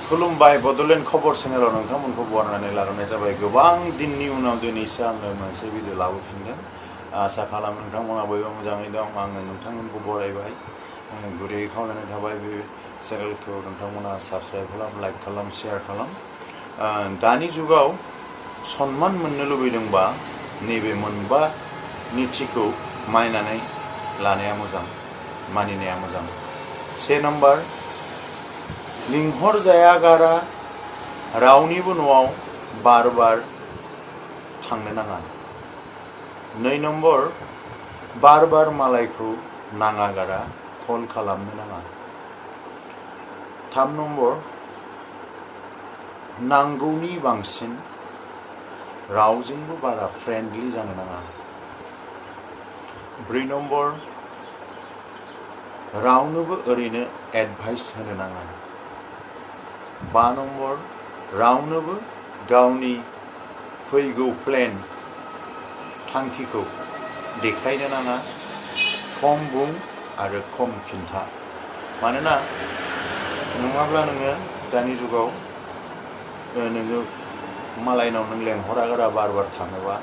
खुलुमबाय बड'लेण्ड खबर चेनेलाव नोंथांमोनखौ बरायनानै लाग्रोनाय जाबाय गोबां दिननि उनाव दिनैसो आङो मोनसे भिडिअ लाबोफिनदों आसा खालामो नोंथांमोना बयबो मोजाङै दं आङो नोंथांमोनखौ बरायबाय गुरैयै खावलायनाय थाबाय बे चेनेलखौ नोंथांमोना साबस्क्राइब खालाम लाइक खालाम शेयार खालाम दानि जुगाव सन्मान मोननो लुबैदोंबा नैबे मोनबा निथिखौ मानिनानै लानाया मोजां मानिनाया मोजां से नम्बर लिंहर जायागारा रावनिबो न'आव बार बार थांनो नाङा नै नम्बर बार बार मालायखौ नाङागारा कल खालामनो नाङा थाम नम्बर नांगौनि बांसिन रावजोंबो बारा फ्रेन्डलि जानो नाङा ब्रै नम्बर रावनोबो ओरैनो एडभाइस होनो नाङा बा नम्बर रावनोबो गावनि फैगौ प्लेन थांखिखौ देखायनो नाङा खम बुं आरो खम खिन्था मानोना नङाब्ला नोङो दानि जुगाव नोङो मालायनाव नों लेंहरागारा बार बार थाङोबा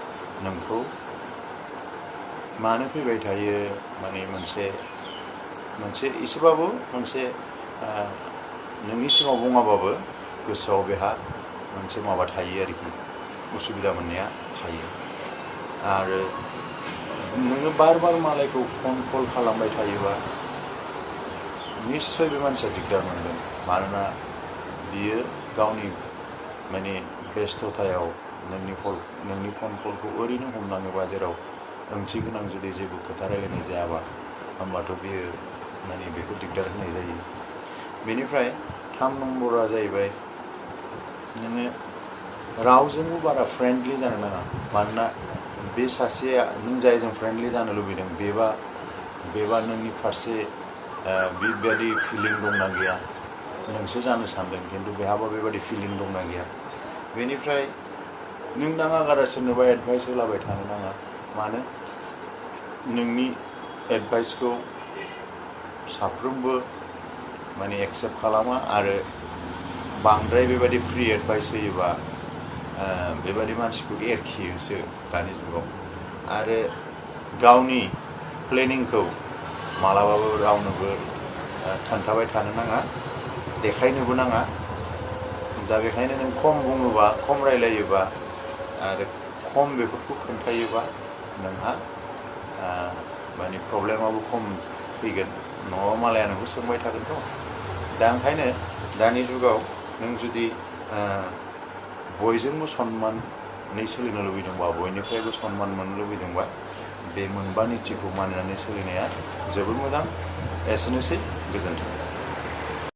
नोंखौ मानो फैबाय थायो माने मोनसे एसेबाबो मोनसे नोंनि सिगाङाव बुङाबाबो गोसोआव बेहा मोनसे माबा थायो आरोखि उसुबिदा मोननाया थायो आरो नोङो बार बार मालायखौ फन कल खालामबाय थायोबा निस्सय बे मानसिया दिगदार मोनगोन मानोना बियो गावनि माने बेस्थ'थायाव नोंनि फन कलखौ ओरैनो हमनाङोबा जेराव ओंथि गोनां जुदि जेबो खोथा रायलायनाय जायाबा होमबाथ' बियो माने बेखौ दिगदार होनाय जायो बेनिफ्राय थाम नम्बरा जाहैबाय नोङो रावजोंबो बारा फ्रेन्डलि जानो नाङा मानोना बे सासेया नों जायजों फ्रेन्डलि जानो लुबैदों बेबा नोंनि फारसे बेबायदि फिलिं दंना गैया नोंसो जानो सानदों खिन्थु बेहाबा बेबायदि फिलिं दंना गैया बेनिफ्राय नों नाङागारा सोरनोबा एडभाइस होलाबाय थानो नाङा मानो नोंनि एडभाइसखौ साफ्रोमबो माने एक्सेप्ट खालामा आरो बांद्राय बेबायदि फ्रि एडभाइस होयोबा बेबायदि मानसिखौ एरखेयोसो दानि जुगाव आरो गावनि प्लेनिंखौ मालाबाबो रावनोबो खोन्थाबाय थानो नाङा देखायनोबो नाङा दा बेखायनो नों खम बुङोबा खम रायलायोबा आरो खम बेफोरखौ खोन्थायोबा नोंहा माने प्रब्लेमाबो खम फैगोन नङाबा मालाया नोंखौ सोंबाय थागोनथ' दा ओंखायनो दानि जुगाव नों जुदि बयजोंबो सन्मानै सोलिनो लुबैदोंबा बयनिफ्रायबो सन्मान मोननो लुबैदोंबा बे मोनबा निथिखौ मानिनानै सोलिनाया जोबोद मोजां एसेनोसै गोजोन्थों